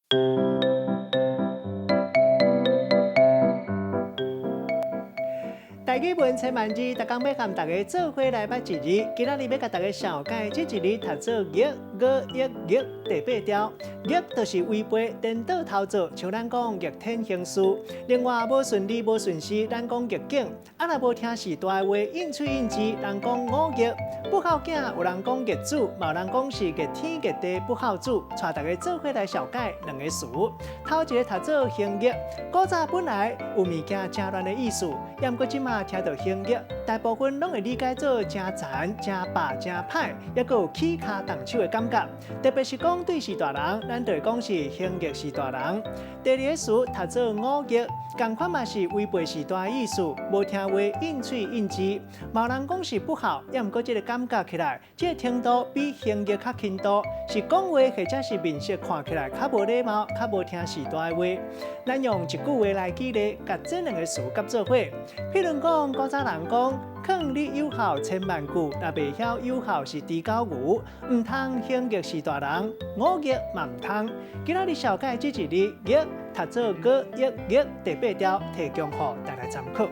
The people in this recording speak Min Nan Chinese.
台語文千萬字，逐工欲佮大家做伙來捌一字。今仔日欲共大家紹介這一字，讀做逆、五、逆、逆第八調。逆就是違背、顛倒頭做，像咱講逆天行事。另外，無順利、無順時，咱講逆境。啊，若無聽序大的話，應喙應舌，人講忤逆。不孝囝，有人講逆子，嘛有人講是逆天逆地不孝子。帶大家做伙來紹介兩个詞。頭一个讀做橫逆，古早本來有物件誠亂的意思，毋過這馬聽著橫逆，大部分攏會理解做誠殘、誠霸、誠歹，抑閣有起跤動手的感覺。特別是講對序大人，咱就會講是橫逆序大人。第二个詞讀做忤逆，仝款嘛是違背序大的意思，無聽話應喙應舌。嘛有人講是不孝，抑毋過這个感覺起來，這个程度比橫逆較輕度，是講話或者是面色看起來較無禮貌、較無聽序大的話。咱用一句話來舉例，共這兩个詞結做伙。譬如講，古早人講，勸你有孝千萬句，若袂曉有孝是豬狗牛，毋通橫逆序大人，忤逆嘛毋通。今仔日紹介這一字逆，讀做五、逆、逆第八調，提供予大家參考。